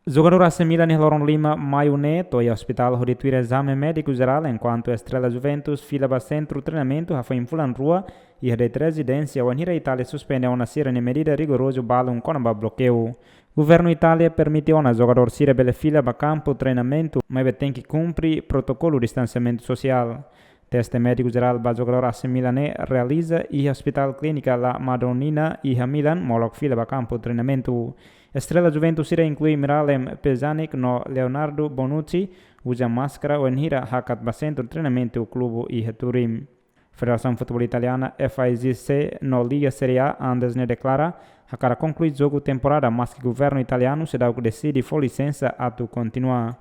Jogadór A C Milan iha loron lima Maiu ne'e to'o iha ospitál hodi tuir ezame médiku jerál, enkuantu estrela Juventus fila ba sentru treinamentu hafoin fulan rua iha D três Residência, wainhira Itália suspende ona sira-nia medida rigorozu balun kona-ba blokeiu. Governu Itália permite ona jogadór sira bele fila ba kampu treinamentu, maibé tenke kumpre protokolu distansiamentu sosiál. Teste médiku jerál ba jogadór A C Milan ne'e realiza iha Ospitál Klínika La Madonnina iha Milan, molok fila ba kampu treinamentu. Estrela Juventus sira inklui Miralem Pjanic no Leonardo Bonucci uza máskara wainhira hakat ba sentru treinamentu klubu iha Turim. Federasaun Futeból Italiana, F I G C, no Liga Serie A, antes ne'e deklara hakarak konklui jogu temporada, maski governu italianu seidauk deside fó lisensa atu kontinua.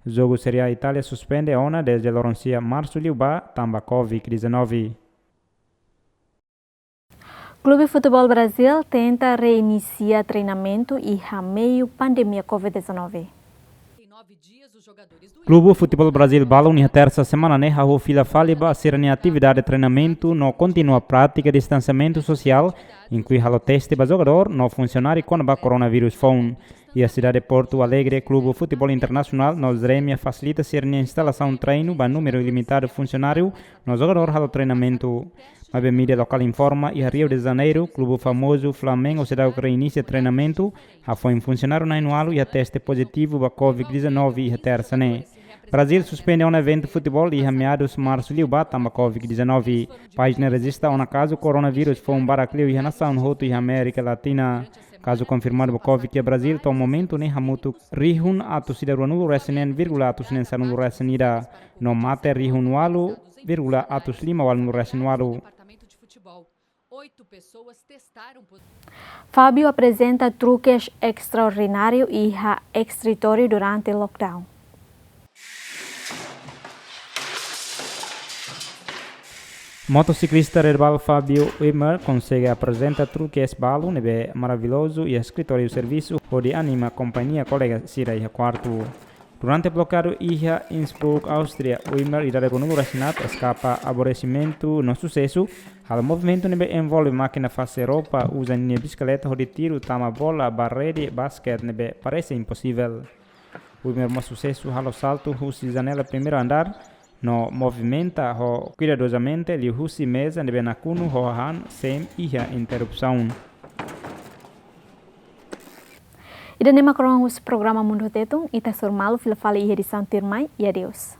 Jogu Serie A Itália suspende ona dezde loron sia Marsu liubá tanba Covid dezanove. Klube Futeból Brazil tenta reinisia treinamentu iha meiu pandemia Covid dezanove. Klube Futeból Brazil balun iha tersa semana ne'e hahú fila fali ba sira-nia atividade treinamentu no kontinua prátika distansiamentu sosiál, inklui halo teste ba jogadór no funsionáriu kona-ba koronavírus foun. Iha sidade Porto Alegre, Klube Futeból Internasionál no Zremia fasilita sira-nia instalasaun treinu ba númeru limitadu funsionáriu no jogadór halo treinamentu. Maibé mídia lokál informa, iha Rio de Janeiro, klube famozu Flamengo seidauk reinisia treinamentu, hafoin funsionáriu na'in-ualu iha teste pozitivu ba Covid dezanove iha tersa ne'e. Brazil suspende ona eventu futeból iha meadus Marsu liubá tanba Covid dezanove. País ne'e rejista ona kazu koronavírus foun barak liu iha nasaun hotu iha Amérika Latina. Kazu konfirmadu ba Covid iha Brazil to'o momentu ne'e hamutuk rihun atus ida ruanulu resin neen vírgula atus neen sanulu resin ida, no mate rihun ualu vírgula atus lima ualunulu resin ualu. Fábio aprezenta truques estraordináriu iha estritóriu durante lockdown. Motosiklista Red Bull Fabio Wimmer konsege aprezenta truques balu ne'ebé maravillozu iha eskritóriu servisu, hodi anima kompañia kolega sira iha kuartu. Durante blokadu iha Innsbruck, Áustria, Wimmer, idade ruanulu resin haat, eskapa aborresimentu no susesu halo movimentu ne'ebé envolve mákina fase ropa, uza ninia bisikleta hodi tiru tama bola ba rede basket ne'ebé parese imposivel. Wimmer mós susesu halo saltu husi janela primeiru andár, no movimenta ho kuidadozamente liuhusi meza ne'ebé nakonu ho hahán sein iha interrupsaun. Ida-ne'e mak ohin husi programa Mundu Tetun, ita hasoru malu fila fali iha edisaun tuirmai, i adeus.